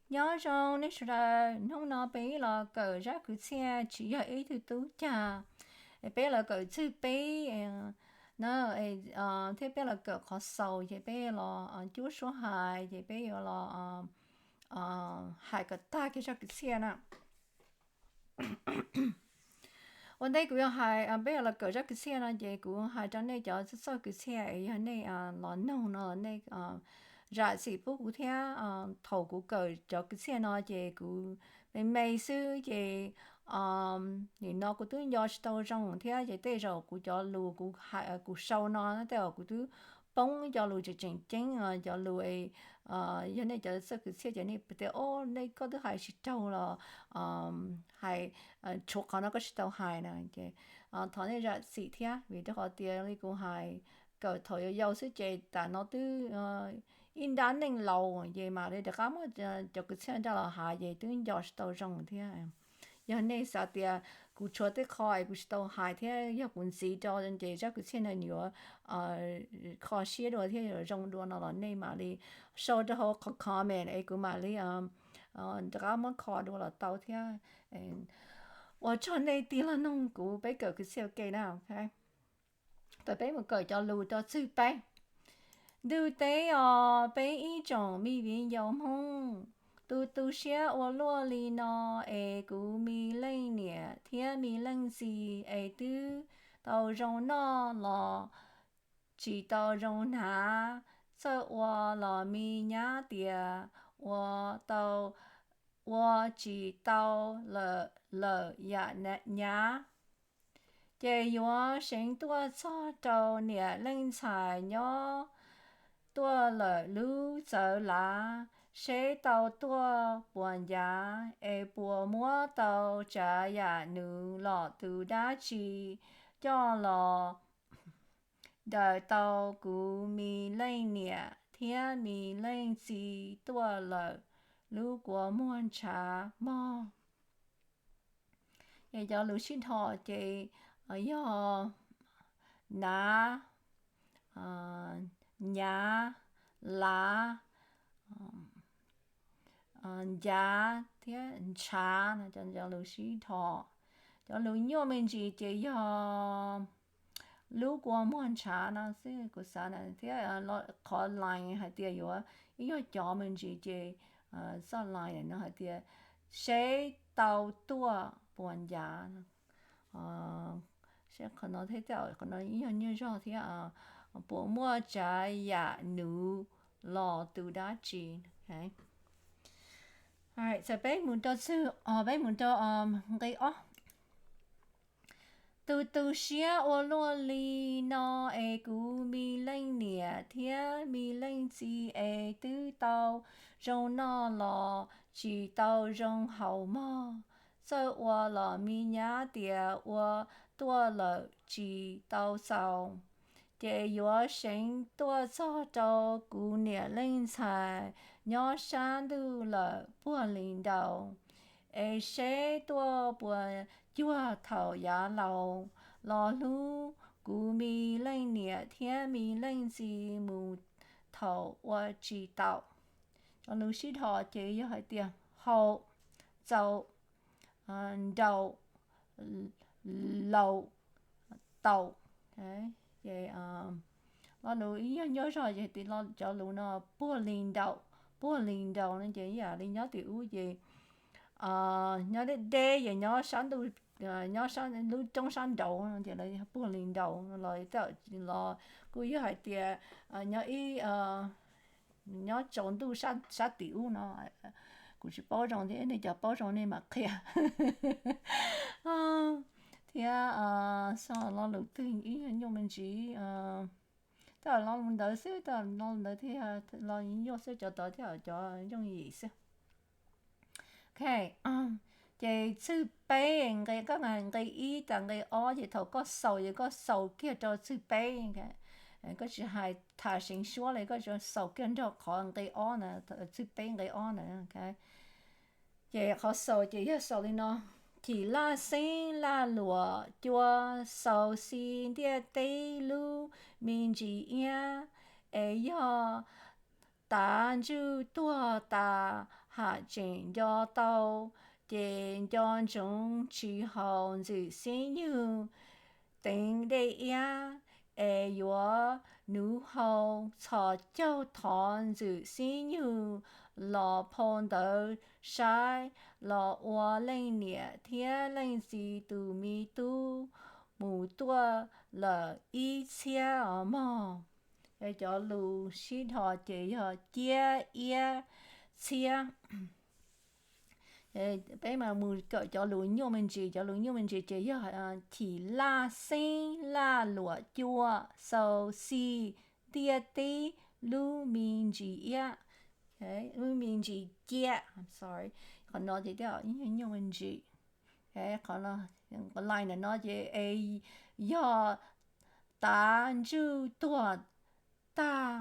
Nyob zoo nej sawv daws, hnub no peb los kawm zaj kwv txhiaj tsis yog ib tug tub cag, peb los kawm txwj peb no, thiab peb los kawm qhov xaus ces peb los cuab suab hais ces peb yuav los hais kom tag kiag zaj kwv txhiaj na. Ua ntej kuv yuav hais peb yuav los kawm zaj kwv txhiaj no ces kuv hais rau nej cov txawj kwv txhiaj es yog nej los noog no nej zam txim pub kuv thiab. Thaum kuv kawm cov kwv txhiaj no ces kuv me me xwb ces nim no kuv twb nco tsis tau zoo thiab ces tej zaum kuv cov lus kuv sau no tej zaum kuv twb poob cov lus tseem tseem ceeb, cov lus yog nej cov txawj kwv txhiaj ces nej tias o, nej koj twb hais tsis raug los hais tshuav qhov no koj tsis tau hais na ces thov nej zam txim thiab vim rau qhov tias li kuv hais kawm thaum yau yau xwb ces tam no twb ib nrab neej laus ces mam li rov qab muab cov kwv txhiaj nraj los hais ces twb nco tsis tau zoo thiab. Yog nej xav tias kuv tshuav tej qho es kuv tsis tau hais thiab yog kuv ntxiv rau ces zaj kwv txhiaj no yuav kho siab dua thiab yuav zoo dua no los nej mam li sau rau hauv qhov comment es kuv mam li rov qab muab kho dua los tau thiab. Ua tsaug nej tig los noog kuv peb kawm kwv txhiaj ua ke na. Tau peb mus kawm cov lus rau txwj peb. Ntuj teb os peb ib tsoom me viv ncaus Hmoob, tu tu siab ua luaj li no es kuv me leej niam thiab me leej txiv es twb tau zoo noj los tsis tau zoo hnav, txawj ua los me nyab tias ua tau, ua tsis tau lawm yam nyab. Ces yuav seev tuaj txog rau niam leej ntxhais nyob tuaj lawm lub txawv lav, seb tau tuaj puas ncav es puas muab tau tsav yam nws los tus dab tsi coj los daws tau kuv me leej niam thiab me leej txiv tuaj lawm lub kua muag ntshav mog. Ces cov lus sib dhos ces yog nav, nyav, lav, ncav thiab ntshav no cov lus sib dhos. Cov lus nyuaj me ntsis ces yog lub kua muag ntshav no xwb kuv xav na thiab qhov line hais tias yuav ib nyuag cov me ntsis ces txoj line no hais tias seb tau tuaj puas ncav no. Seb qhov no thiab, qhov no ib nyuag nyuaj zog thiab, puas muaj tsav yam nuv los tus dab tsi. Txawm peb mus rau txwj, peb mus rau nqe ob. Tu tu siab ua luaj li no es kuv me leej niam thiab me leej txiv es twb tau zoo noj los tsis tau zoo haus mog. Txawj ua los me nyab tias ua tuaj lawm tsis tau xaus. Ces yuav seev tuaj txog rau kuv niam leej ntxhais nyob sab ntuj lawm puag li nraud, es seb tuaj puas cuag thaum yav laus los hlub kuv me leej niam thiab me leej txiv mus thaum ua tsis taus. Cov lus sib dhos ces yog hais tias haus, txaus, nraus, laus, taus. Ces lo lus ib nyuag nyuaj zog ces cov lus no puag li nraus, puag li nraus no ces ib yam li nyob tim ub ces nyob deb deb ces nyob sab ntuj, nyob lub roob sab nraud no ces lawv puag li nraus los, los kuj yog hais tias nyob ib, nyob tsaus ntuj sab tim ub no. Kuv tsis paub zoo thiab, nej cov paub zoo nej mam qhia. Thiab xyov lo lus twg ib nyuag nyuaj me ntsis, tej zaum lo lus ntawd xwb, tej zaum lo lus ntawd thiaj, lo nyuaj xwb, cov tod thiaj cov yooj yim xwb. Ok, ces txwj peb nqe, koj nqe ib tas nqe ob ces thaum koj xaus ces koj xaus kiag rau txwj peb. Koj tsis hais tham seev suab li, koj tsuas xaus kiag nrog qhov nqe ob na, txwj peb nqe ob na. Ces qhov xaus ces yog xaus li no: Chim laj xeeb laj luam cua, xaus xi ntiaj teb lub me ntsis iab, es yog tav ntswj tuag tas ham tseem nco tau, ces nco ntsoov tsis haus ntxwm xib nyug teev dej iab, es yuav nuv hau txhos caug thov ntxwm xib nyug los phau ntawv saib los ua leej niam thiab leej txiv tus me tub mus tuaj lawm ib txhiab os mog. Cov lus sib dhos ces yog ciab iab txhiab. Peb mas mus kawm cov lus nyuaj me ntsis, cov lus nyuaj me ntsis ces yog chim laj xeeb laj luam cua, xau xij, ntiaj teb, lub me ntsis iab, lub me ntsis ciab, sorry, qhov no ces nyuaj me ntsis. Qhov line ntawm no ces es yog tav ntsuj tuag tag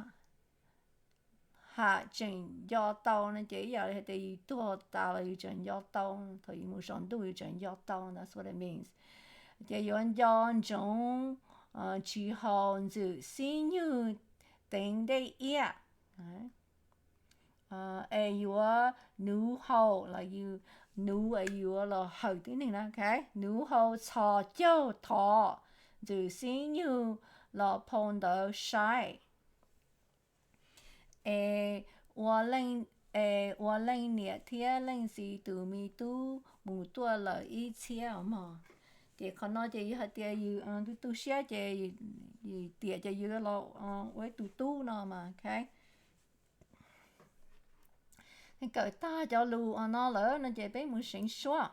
ham tseem nco tau no ces ib yam li hais tias yus tuag tas los yus tseem nco tau, thaum yus mus saum ntuj yus tseem nco tau, that's what it means. Ces yuav nco ntsoov tsis haus ntxwm xib nyug teev dej iab, es yuav nuv hau los yus nuv es yuav los hawm tib neeg na, nuv hau txhos caug thov ntxwm xib nyug los phau ntawv saib, es ua leej, es ua leej niam thiab leej txiv tus me tub mus tuaj lawm ib txhiab os mog. Ces qhov no ces yog hais tias yus tu tu siab ces yus tiam ces yus los ua ib tug tub no mas, ok. Kawm tag cov lus no lawm no ces peb mus seev suab,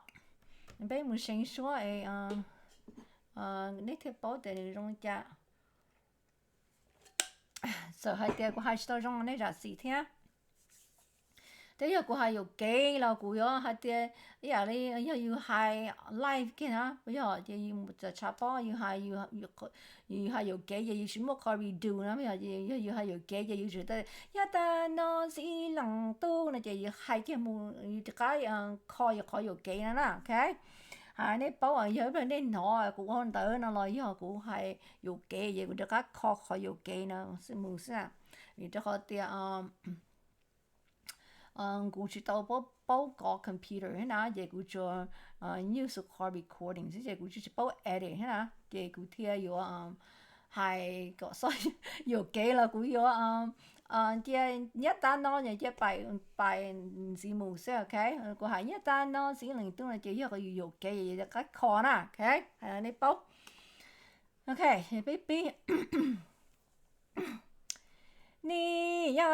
peb mus seev suab es nej thiaj paub tias nws zoo li cas. Txawm hais tias kuv hais tsis tau zoo nej zam txim thiab. Twb yog kuv hais yuam kev los kuv yuav hais tias ib yam li yog yus hais live kiag na, yog ces yus txawm tshav pob yus hais, yus hais yuam kev ces yus tsis muaj qhov redo na, yog yus hais yuam kev ces yus tsuas tau nyob tag no txiv leej tub no ces yus hais kiag mus yus rov qab kho yus qhov yuam kev no na, ok. Hais nej paub yog ib pliag nej hnov kuv ua ntawv no los yog kuv hais yuam kev ces kuv rov qab kho qhov yuam kev no mus xwb. Vim rau qhov tias kuv tsis tau paub kov computer thiab na, ces kuv tsuas nyuj xu qhov recording xwb ces kuv tsis paub edit thiab na, ces kuv thiaj yuav hais kom xob yuam kev los kuv yuav cia nyob tag no ces cia pais ntxiv mus xwb, ok. Kuv hais nyob tag no txiv leej tub no ces yog yus yuam kev ces yus rov qab kho na, ok. Hais nej paub. Ok, peb pib. Ni ya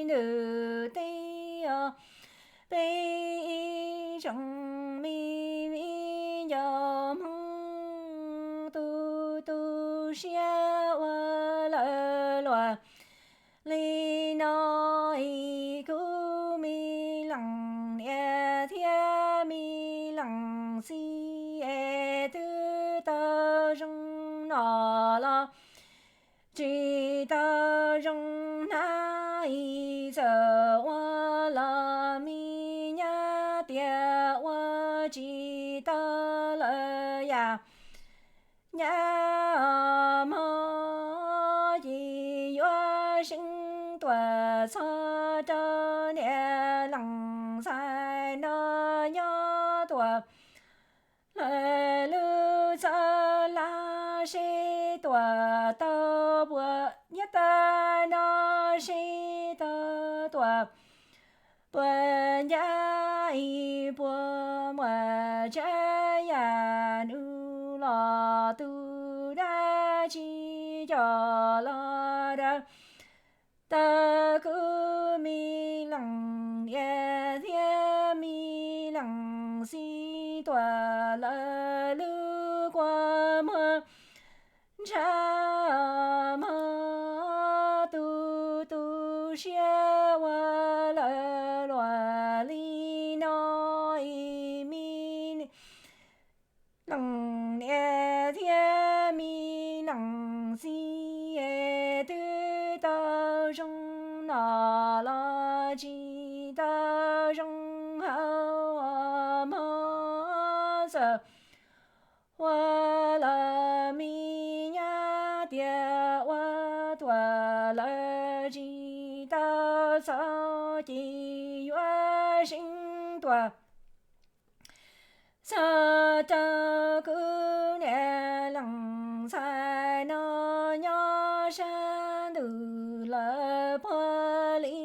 nws tej peb ib tsoom me viv ncaus Hmoob tu tu siab ua lawv luag li no. Kuv me leej niam thiab me leej txiv es twb tau zoo no los tsis tau zoo hnab, txawm ua los me nyab tias ua tsis tau lawm yam nyab mog, ces yuav seev tuaj txog rau niam leej ntxhais no nyob tuaj lawv lub txoj laj seb tuaj tau puas nyob tag no seb tau tuaj puas ncaj ib puas muaj tsav yam nus los tus dab tsi coj los daws tau kuv me leej niam thiab me leej txiv tuaj lawv lub kua muag ntshav mog, tu tu siab ua lawv luag li no. Ib me leej niam thiab me leej txiv twb tau zoo no los tsis tau zoo hauv mog, txawm ua los me nyab tias ua tuaj lawv tsis tau txog ces yuav seev tuaj. Txog rau kuv niam leej ntxhais no nyob sab ntuj lawm puag li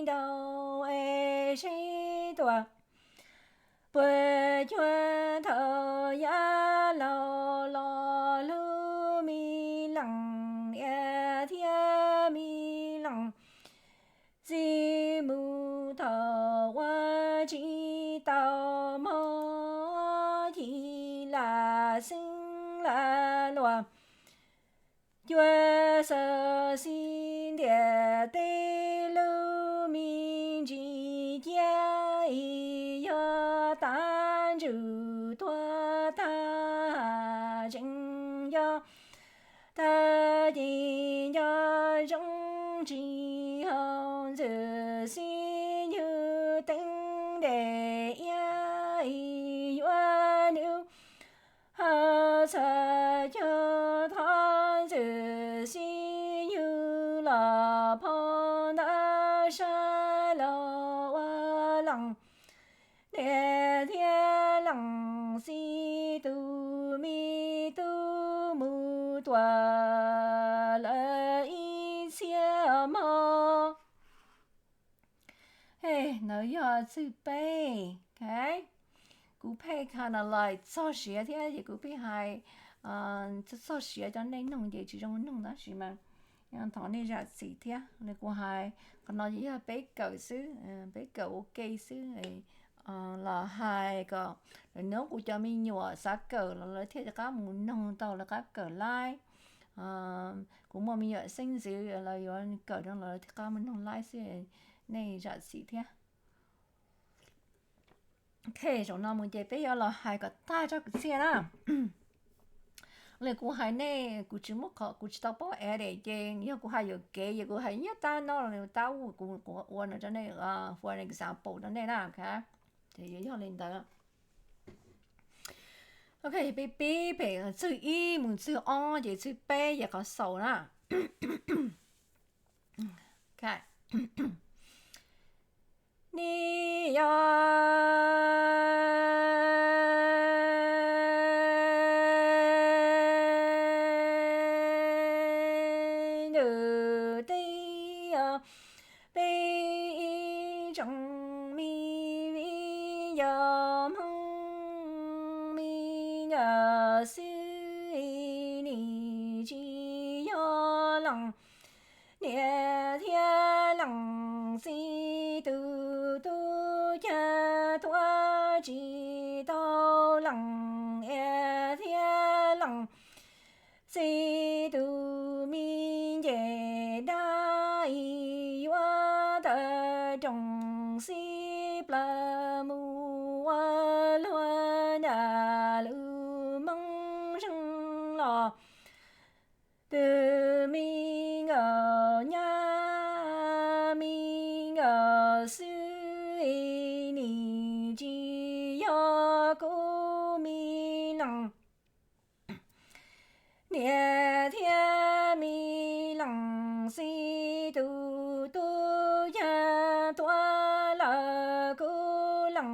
nraud es seev tuaj. Puag cuag thaum yav laus los hlub me leej niam thiab me leej txiv mus thaum ua tsis tau mog, ci lam xeeb lam luag. Cuag xav xi ntiam tej lub me ntsis cia, yog tav ntswg tuag tag tseem yog tag ces nco zoo tsis haum ntxwg xib nyug teeb ntes iab, yuav nws ho txhaj cuag thov ntxwg xib nyug los phau ntawd sab los ua leej niam thiab leej txiv tus me tub mus tuaj lawm ib txhia mog. Ntawd yog txwj peb. Kuv pheej kind of like txog siav thiab ces kuv pheej hais txog siav cov nej noog ces tsis zoo noog tab sis mas thov nej zam txim thiab. Kuv hais qhov no ces yog peb kawm xwb, peb kawm ua ke xwb, los hais kom lwm hnub kuv cov me nyuam xav kawm los lawv thiaj rov qab mus noog tau lawv qab kawm laib. Kuv muaj me nyuam xeeb ntxwv los yuav kawm rau los lawv thiaj qab mus noog laib xwb, nej zam txim thiab. Ok, zaum no mus ces peb yuav los hais kom tag tso kwv txhiaj na. Li kuv hais nej kuv tsis muab qhov, kuv tsis tau paub edit ces yog kuv hais yuam kev ces kuv hais nyob tab no los tab u kuv ua no rau nej, for example rau nej na. Ces yuav yog li ntawd. Ok, peb pib pem txwg ib mus txwg ob ces txwg peb ces qhov xaus na. Ni yog nws tej peb ib tsoom me viv ncaus Hmoob me nyuam xwb, nim tsis yog leej niam thiab leej txiv tus tub cag tuaj tsis tau leej niam thiab leej txiv tus me nce dab, yuav tawm rooj xib plaws mus ua luag nram lub Moob Zeeg los. Tus me nkauj nyab me nkauj xwb, nim tsis yog kuv me leej niam thiab me leej txiv tus tub cag tuaj lawm, kuv leej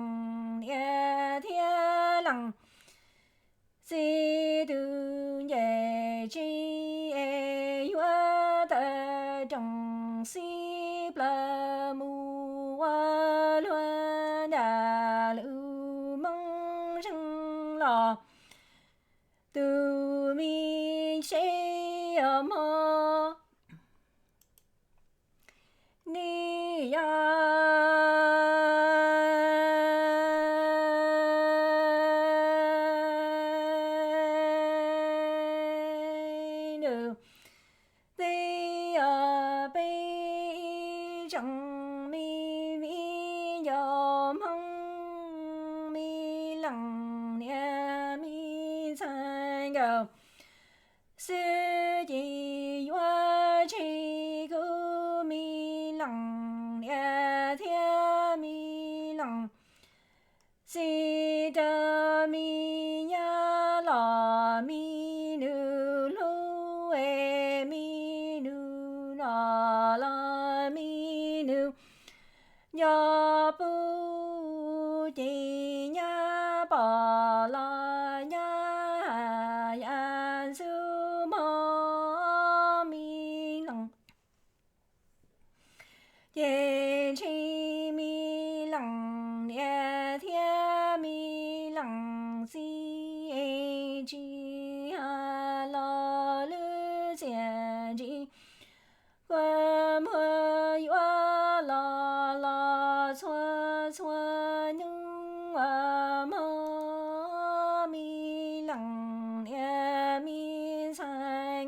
niam thiab leej txiv tus nce tsi es yuav tawm rooj xib plaws mus ua luag nram lub Moob Zeeg los. Tus me seb os mog, ni yog nws tej os peb ib tsoom me viv ncaus Hmoob me leej niam me ntxhais nkauj xwb ces yuav tseg kuv me leej niam thiab me leej txiv rau me nyab los me nws hlub es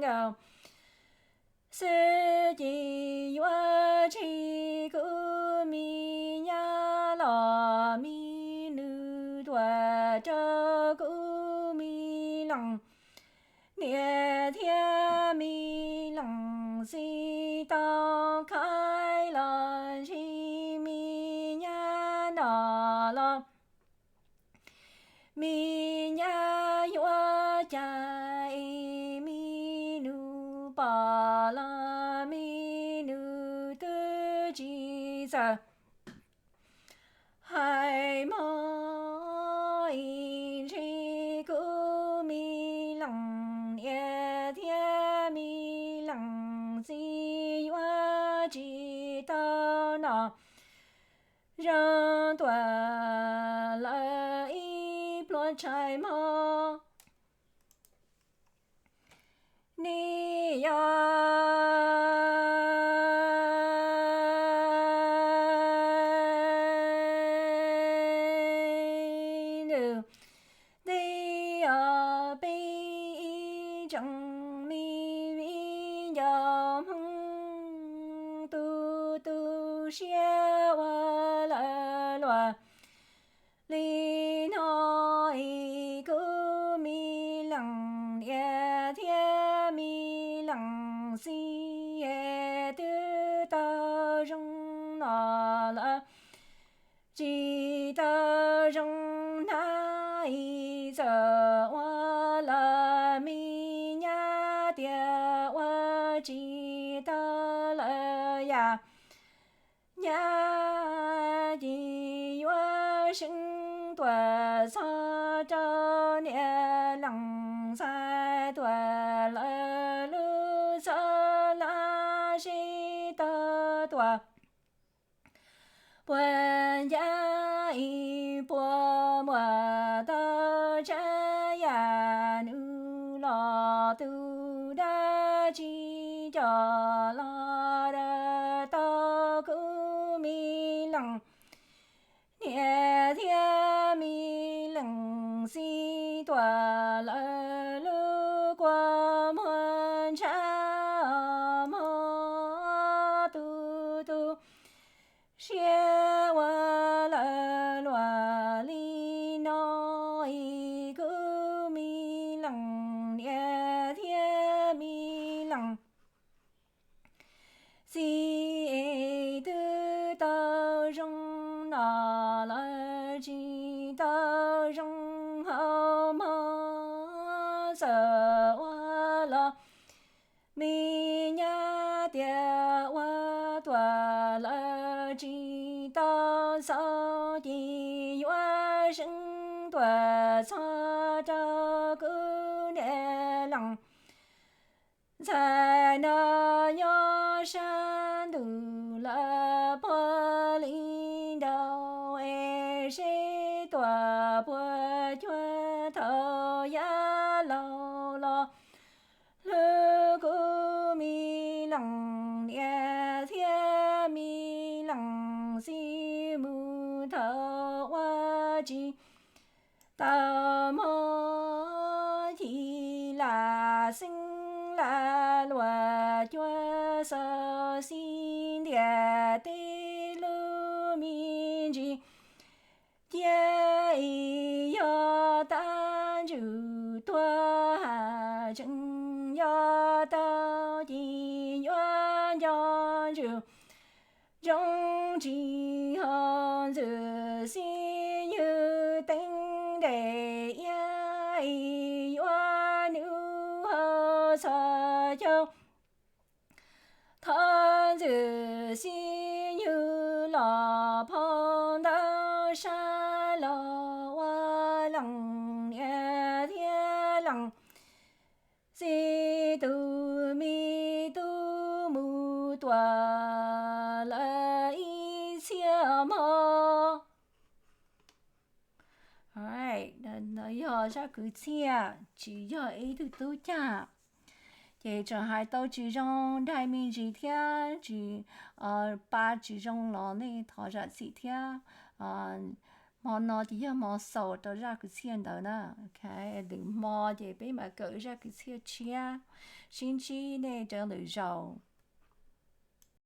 xwb ces yuav tsis kuv me nyab los me nus tuam rau kuv me leej niam thiab me leej txiv tau khaib los ntsib me nyab noj los me nyab yuav cas es me nus pom los me nus twb tsis txawj hais mog es ntshe kuv me leej niam thiab me leej txiv yuav tsis tau noj zoo tuam lawv ib pluag tshais mog. Neb yog nws, neb yog peb ib tsoom me viv ncaus Hmoob, tu tu siab ua lawv luag li no es kuv me leej niam thiab me leej txiv twb tau zoo no lawm, tsis tau zoo hnab es txawm ua lawv me nyab tias ua tsis tau lawv yam nyab ces yuav seev tuam txog rau niam leej ntxhais tuam lawv lub txoj laj seb tau tuam puas ncaj es puas muaj tau tsav yam nus los tus dab tsi coj los dag tau kuv me leej niam thiab me leej txiv tuam lawv lub kua muag ntshav mog, tu tu siab ua lawv luag li no es kuv me leej niam thiab me leej txiv es twb tau zoo no lawv tsis tau zoo hauv mog, txawm ua los me nyab tias ua tuam lawv tsis tau xaus ces yuav seev tuam txog rau kuv niam leej ntxhais no nyob sab ntuj lawm puag li ntawd es seb tuam puas cuag thaum yav laus los hlub kuv me leej niam thiab me leej txiv mus thaum ua tsis tau mog, ci lam xeeb lam luam cuag xaus xib ntiag tej lub me ntsis cia es yog tab ntswg tuag has tseem yog tau ces yuav nco ntswg zoo tsis ho ntxwg xib nywg teeb ntes iab es yuav nws hau txhos caug thov ntxwg xib nywg los phau ntawv sab los ua leej niam thiab leej txiv tus me tub mus tuam lawm ib txhia mog. Yog zaj kwv txhiaj tsis yog ib tug tub cag, ces txawm hais tau tsis zoo, daig me ntsis thiab tsis, pa tsis zoo los nej thov zam txim thiab. Hmo no ces yog hmo xaus rau zaj kwv txhiaj ntawd na. Lwm hmo ces peb mam kawm zaj kwv txhiaj tshiab, sib ntsib nej rau lwm zaus.